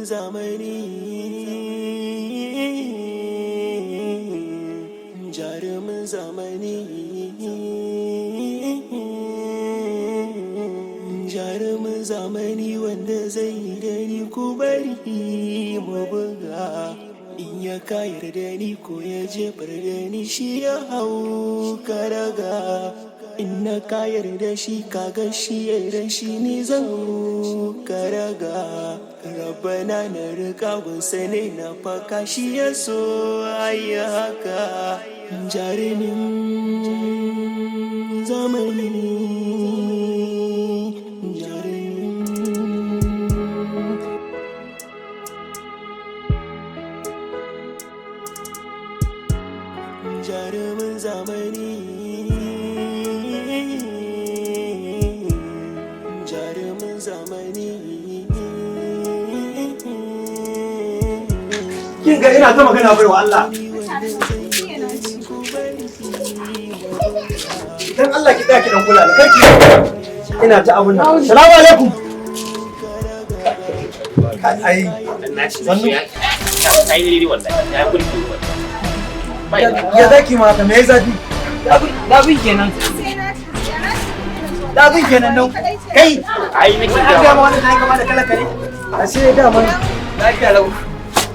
Zamani, jarumin zamani, jarumin zamani, wanda zai yi da ni, ku bari mu buga. In ya kayar da ni ko ya jefar da ni, shi ya hau karaga. In na kayar da shi, kaga shi ya da shi, ni zan karaga. Rabana na rika gunsa ne na faka, shi ya so ayi haka. Jarumin zamani, jarumin jarumin zamani, jarumin zamani. Kin ga ina ta magana, baiwa Allah. Dan Allah ki tsaya ki dan kula da karki. Ina ta abun nan. Salamu alaikum. Kai ai sannu. Ai dai wallahi ya burge wallahi. Ya zaki ma ka me zafi? Labin kenan. Dazun kenan nan. Kai Ai nake an ga ga ma wannan nayi kama da talaka ne. Ashe da man Lafiya lau.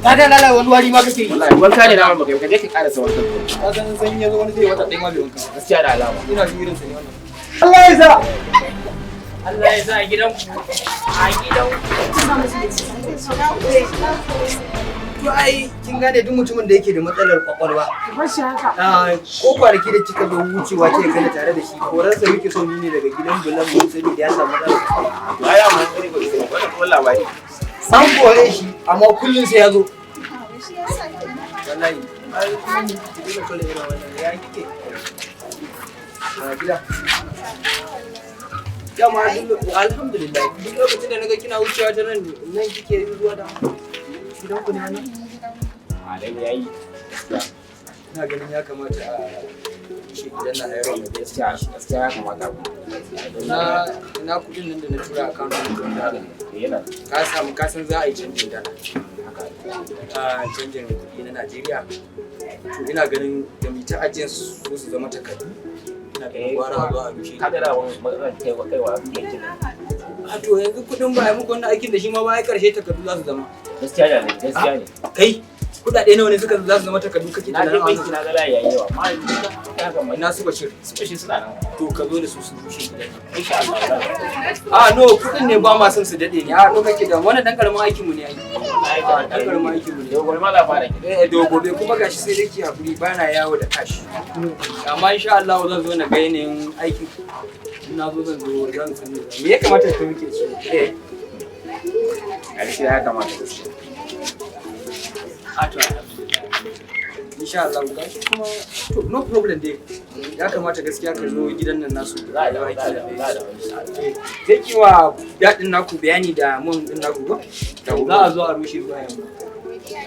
Ka da lalai wani wari ma kake yi. Wallahi wanka ne na maka, ka je ka karasa wankan. Ka san sanyi yazo, wani zai wata ɗaya ma bai wanka. Gaskiya da alama. Ina jin irin sa ne wannan. Allah ya sa. Allah ya sa a gidan a gidan. To ai kin gane duk mutumin da yake da matsalar kwakwalwa. Bashi haka. Ah, ko kwanaki da kika zo wucewa kika gani tare da shi, koransa muke so ni ne daga gidan bulan mu saboda ya samu matsalar kwakwalwa. To ai amma ne ba sai wannan kuma labari. An kore shi amma kullum sai ya zo. Wallahi. Ai kuma ki dinga kula irin wannan ya kike. A gida. Dama alhamdulillah, duk lokacin da naga kina wucewa ta nan nan kike zuwa da gidan ku ne wannan? A dai yayi. Ina ganin ya kamata a rushe gidan nan a yaro mai Gaskiya gaskiya ya kamata ku. Na kudin nan da na tura account ɗin da Yana ka samu, ka san za a yi canjin dala. Haka. A canjin kuɗi na Najeriya. To ina ganin da mu ta ajiyar su su zama takardu. Ina ganin gwara a zo a rushe. Ka ga da wani matsalar kaiwa kaiwa yankin. A to yanzu kuɗin ba a yi muku wannan aikin da shi ma ba, ai karshe takardu za su zama. Gaskiya ne, gaskiya ne. Kai, kuɗaɗe nawa ne suka za su zama takardu kake Na je tunanin a banki wannan? na ga layi yayi yawa, amma ya kamata. Ina su Bashir? Su bashi suna nan. To ka zo da su su rushe gidan nan. Insha Allah. A no, kuɗin ne ba ma son su daɗe ne. A to kake da wannan ɗan ƙaramin aikin mu ne ai. A ɗan ƙaramin aikin mu ne. Yau gobe ma za a fara ki. Eh, da gobe kuma gashi sai dai ki hakuri, bana yawo da cash. Amma insha Allah zan zo na ga yanayin aikin. In na zo zan zo zan san me me ya kamata ka muke so. Eh, Gaskiya ya kamata gaskiya. a to alhamdulillah. Insha Allah gashi kuma to no problem dai. Ya kamata gaskiya ka zo gidan nan nasu. Za a dawo, za a dawo, za a dawo insha Allah. Eh, sai ki wa daɗin naku bayani da mun din naku ko? Za a zo a rushe zuwa yamma.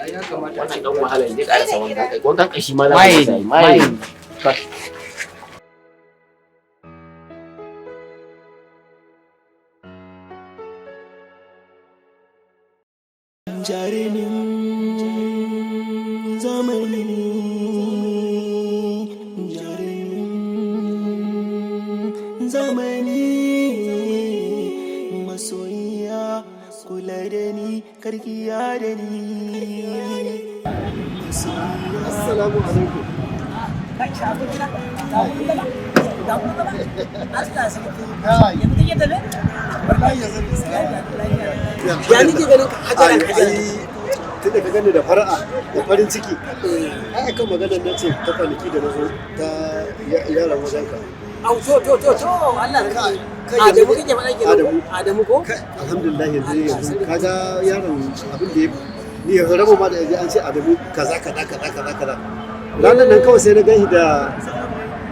Ai ya kamata a ce Wannan dan wahala ne karasa wankan kai. Wankan kashi ma za Maye mu ne, maye. Jarumin zamani, jarumin zamani, masoyiya kula da ni, karkiya da ni. Assalamu alaikum. Allah sarki. Kai. Yanzu kake tafe? Wallahi yanzu ne. Ya nake ganin ka hajaran hajaran. Tunda ka gani da fara'a da farin ciki. Ai akan maganar nan ce ta kwanaki da na zo ta yaran wajenka. Au, to to to to, Allah sarki. Kai, Adamu kake faɗa kenan ko? Adamu. Adamu ko? Kai, alhamdulillah, yanzu yanzu kaga yaron abin da ya ni yanzu rabo ma da yanzu an ce Adamu kaza kaza kaza kaza kaza. Ranar nan kawai sai na ganshi da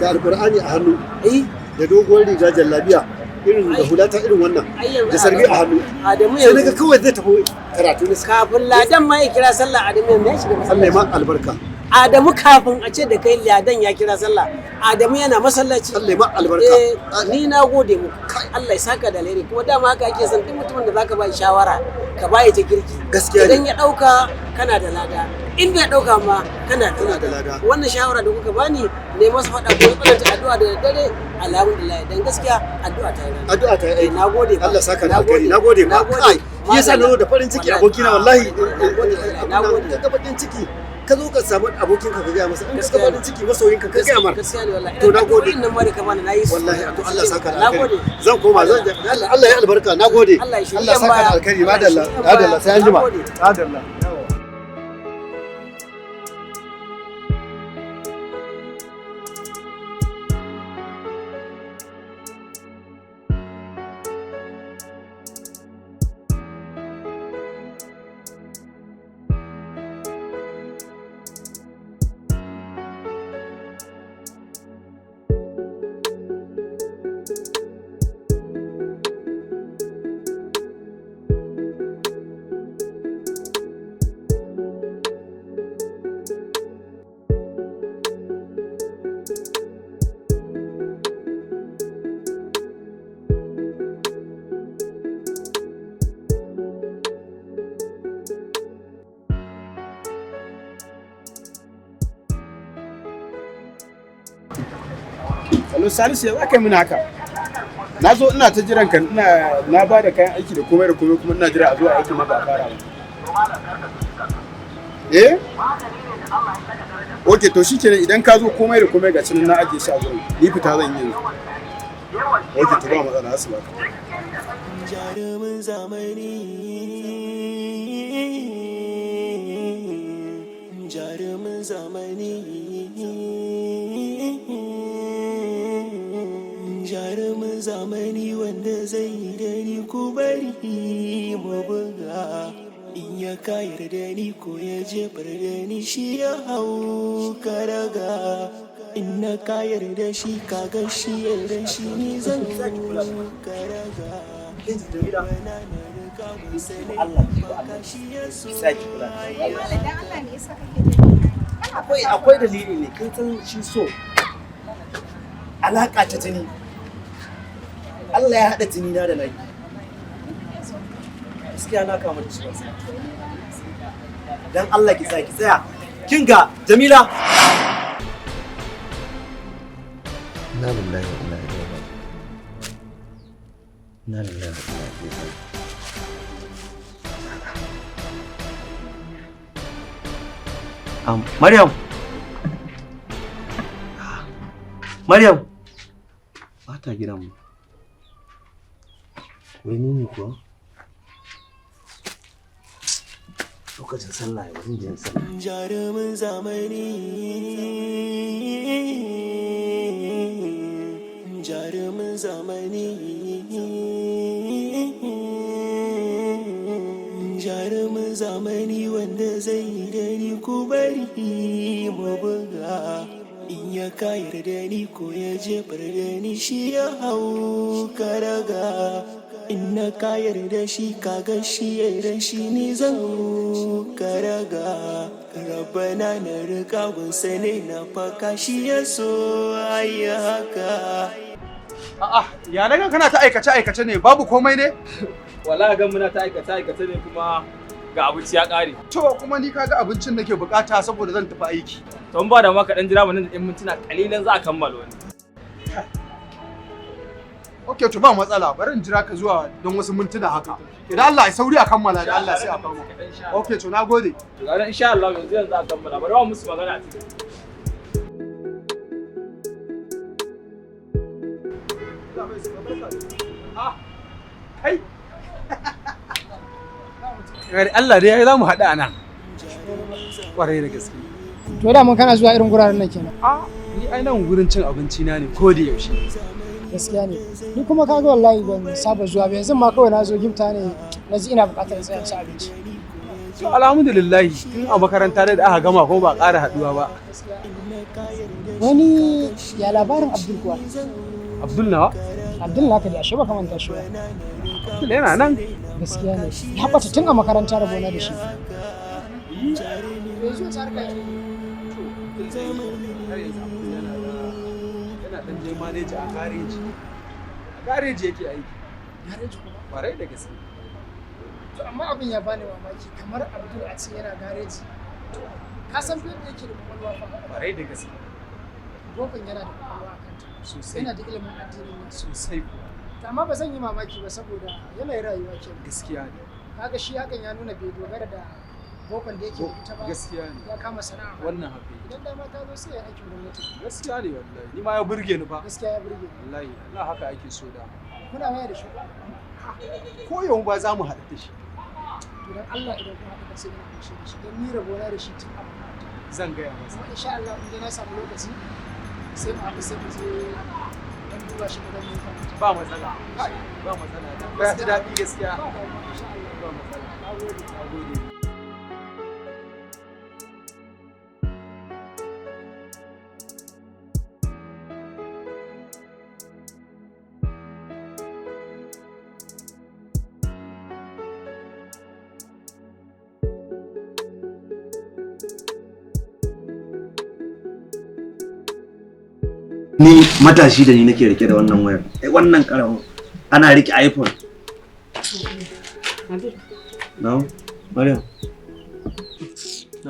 Alkur'ani a hannu Eh, da doguwar riga jallabiya irin da hulata irin wannan ai yanzu da sarbi a hannu. Adamu Sai naga yanzu kawai zai tafi karatu ne. kafin ladan ma ya kira sallah, Adamu yanzu ya shiga Allah ya masallaci. ma albarka. Adamu kafin a ce da kai ladan ya kira sallah, Adamu yana masallaci. Allah ya ma albarka. Eh, ni na gode muku. Allah ya saka da alheri, kuma dama haka ake son duk mutumin da zaka ba shi shawara ka ba ta kirki. Gaskiya ne. Idan ya dauka kana da lada, in bai dauka ma kana da Kana da lada. Wannan shawara da kuka bani ne masa faɗa ko tsananta addu'a da daddare, alhamdulillah, dan gaskiya addu'a ta yi rana. Addu'a ta yi aiki. Eh, na gode fa. Allah saka da alkhairi. Na gode fa. Kai, shi yasa na zo da farin ciki abokina wallahi. Na gode. Ka ga bakin ciki, ka zo ka samu abokinka ka gaya masa. In ka ga farin ciki masoyinka ka gaya mar. Gaskiya ne wallahi. To na gode. Addu'o'in nan ma da ka bani na yi su. Wallahi to Allah saka da Na alkhairi. gode. Zan koma zan Allah Allah ya albarka. Na gode. Allah ya shirye Allah saka da baya. alkhairi. Allah ya Madalla. shirye Madalla baya. sai an jima. Na gode. Madalla. Hello Salisu, ya zaka yi mini haka? Na zo ina ta jiran ka, ina na ba da kayan aiki da komai da komai, kuma ina jira a zo a aiki ma ba a fara ba. Eh? Ok, to shikenan, idan ka zo komai da komai ga nan na ajiye shi a gurin. Ni fita zan yi yanzu. Ok, to ba matsala, asu baka. Jarumin zamani, jarumin zamani, jarumin zamani wanda zai yi da ni ku bari mu buga. In ya kayar da ni ko ya jefar da ni, shi ya hau karaga. In na kayar da shi kaga shi yarda shi, ni zan karaga. Akwai akwai dalili ne, kin san shi so alaka ta jini. Allah ya haɗa jini na da naki. Gaskiya na kama da shi. Dan Allah ki tsaya, ki tsaya. Kin ga Jamila. Inna lillahi wa inna ilaihi raji'un. Inna lillahi wa inna ilaihi raji'un. Maryam. Maryam. Ba ta gidan mu. Wai ni ne kuwa? Lokacin sallah ya bari in sallah. Jarumin zamani, jarumin zamani, jarumin zamani wanda zai yi da ni ku bari mu buga. In ya kayar da ni ko ya jefar da ni, shi ya hau karaga. In na kayar da shi kaga shi yarda shi, ni zan karaga. Rabana na rika gunsa ne na faka, shi ya so ayi haka. A'a, ya naga kana ta aikace aikace ne, babu komai ne? Wallahi ga muna ta aikace aikace ne, kuma ga abinci ya ƙare. To kuma ni kaga abincin nake bukata saboda zan tafi aiki. To in ba da ma ka dan jira mu nan da ɗan mintuna kalilan za a kammala wani. Ok, to ba matsala, bari in jira ka zuwa don wasu mintuna haka. Idan Allah ya sauri a kammala da Allah sai a kawo. Ok, to na gode. To ga insha Allah yanzu yanzu a kammala, bari wa musu magana a cikin. Kai. Gari Allah dai ya za mu haɗu a nan. Kwarai da gaske. To da mun kana zuwa irin guraren nan kenan. A ni ai nan gurin cin abinci na ne ko da yaushe. Gaskiya ne. Ni kuma kaga wallahi ban saba zuwa ba, yanzu ma kawai na zo gifta ne, na ji ina buƙatar in tsaya in ci abinci. To alhamdulillah, tun a makaranta da aka gama ko ba ƙara haɗuwa ba. Wani ya labarin Abdul kuwa? Abdul nawa? Abdul naka da ashe baka manta shi ba. Abdul yana nan. Gaskiya ne. Ya ɓata tun a makaranta rabona da shi. Har yanzu Abdul yana da yana dan je manage a gareji. A gareji yake aiki. Gareji kuma? Kwarai da gaske. To amma abin ya bani mamaki kamar Abdul a ce yana gareji. To ka san fa yadda yake da kwakwalwa fa. Kwarai da gaske. Bokon yana da kwakwalwa a kanta. Sosai. Yana da ilimin addinin nan. Sosai kuwa. To amma ba zan yi mamaki ba saboda yanayin rayuwa kenan. Gaskiya ne. Kaga shi hakan ya nuna bai dogara da bokon da yake da ita ba. Gaskiya ne. Ya kama sana'a. Wannan haka yake. Idan dama ta zo sai ya aikin gwamnati. Gaskiya ne wallahi. Ni ma ya burge ni fa. Gaskiya ya burge ni. Wallahi Allah haka ake so da. Kuna waya da shi? Ko yau ba za mu haɗu da shi. To dan Allah idan kun haɗu ka sai ina gaishe da shi dan ni rabona da shi tun a makaranta. Zan gaya masa. Kuma insha Allah in dai na samu lokaci sai mu haɗu sai mu je dan duba shi mu ga me ya kamata. Ba matsala. Kai, ba matsala. Ba ji daɗi gaskiya. Ba damuwa insha Allah. Ba matsala. Na gode. Na gode. Ni matashi da ni nake rike da wannan wayar. Ai wannan karamin ana rike iPhone. Abdul, No, Maryam.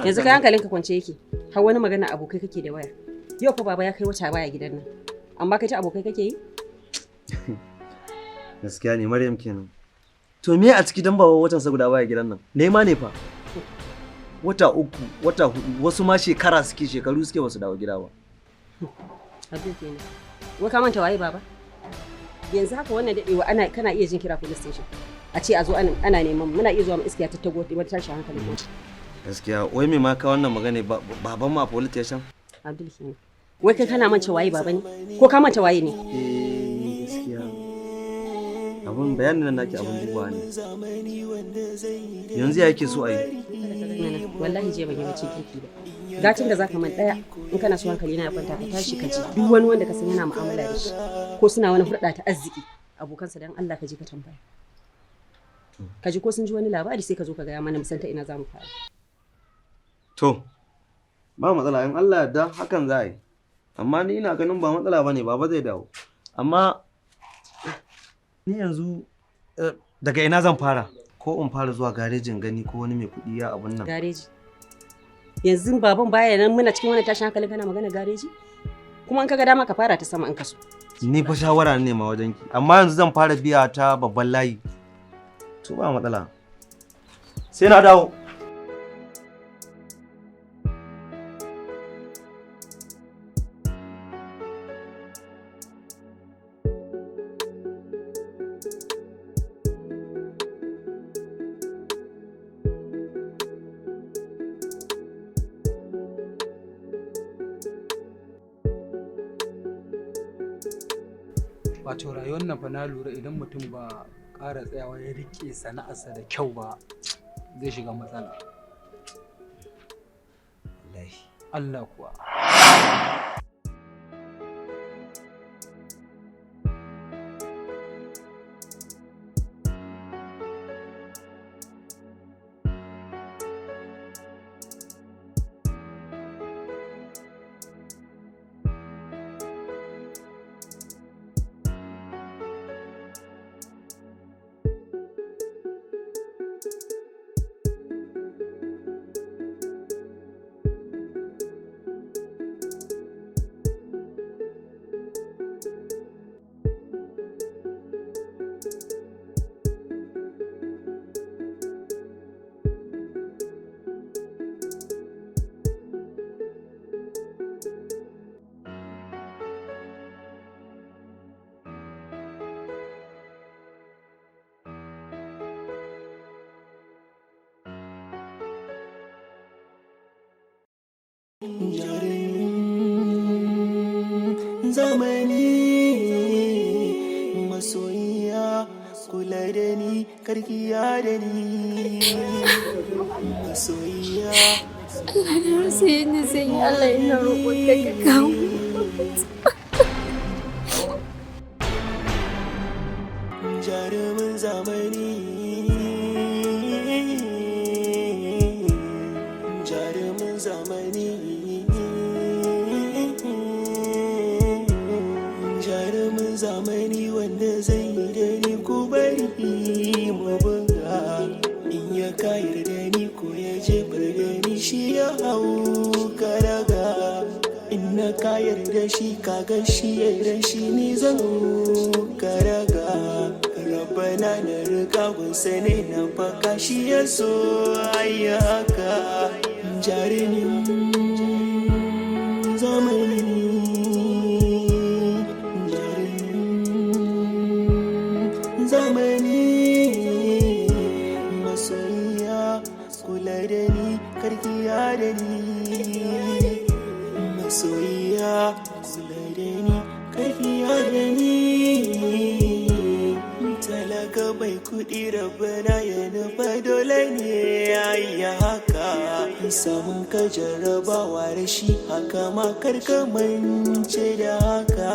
yanzu kai hankalinka kwance yake. Har wani magana abokai kake da waya. Yau fa baba ya kai wata baya gidan nan. Amma kai ta abokai kake yi? Gaskiya ne Maryam kenan. To me a ciki dan ba watan sa guda baya gidan nan? Nema ne fa. Wata 3, wata 4, wasu ma shekara suke shekaru suke basu dawo gida ba. Abdul kenan. Wai ka manta waye baba? Yanzu haka wannan dadewa ana kana iya jin kira police station. A ce a zo ana neman mu. Muna iya zuwa mu iskiya tattago wata tashin hankali. Gaskiya wai me ma ka wannan magana baban ma a police station? Abdul kenan. Wai kai kana manta waye baba ne? Ko ka manta waye ne? Eh gaskiya. Abun bayanin nan naki abun dubawa ne. Yanzu ya yake so a yi? Nana, wallahi je ban yi bacci kirki ba. Gatan da zaka man daya in kana so hankali na ya kwanta ka tashi ka ji duk wani wanda ka san yana mu'amala da shi ko suna wani hurɗa ta arziki abokansa dan Allah ka je ka tambaya. Ka ji ko sun ji wani labari sai ka zo ka gaya mana mu san ta ina za mu fara. To, ba matsala in Allah yarda hakan za a yi. Amma ni ina ganin ba matsala ba ne, baba zai dawo. Amma ni yanzu daga ina zan fara? Ko in fara zuwa garejin gani ko wani mai kuɗi ya abun nan. Gareji. Yanzu baban baya nan muna cikin wani tashin hankalin kana magana gareji? Kuma in ka ga dama ka fara ta sama in ka so. Ni fa shawara ne ma wajen ki. Amma yanzu zan fara biya ta babban layi. To ba matsala. Sai na dawo. Wato rayuwar nan fa na lura idan mutum ba ƙara tsayawa ya riƙe sana'arsa da kyau ba zai shiga matsala. Wallahi. Allah kuwa. Jarumin zamani masoyiya kula da ni karkiya da ni masoyiya. Allah na rasa yadda zan yi, Allah ina roƙon ka ka kawo mafita. Jarumin zamani, jarumin zamani. Zamani wanda zai yi da ni, ku bari mu buga. In ya kayar da ni ko ya jefar da ni, shi ya hau karaga. In na kayar da shi, kaga shi ya da shi, ni zan karaga. Rabbana na riga gunsa ne na faka, shi ya so ayi haka. Jarumin zamani, jarumin zamani. Masoyiya, kula da ni, karkiya da ni. Masoyiya, kula da ni, karkiya da ni. Talaka bai kuɗi, Rabbana ya nufa dole ne ya yi haka. Samun ka jarrabawa, rashi haka ma, karka mance da haka.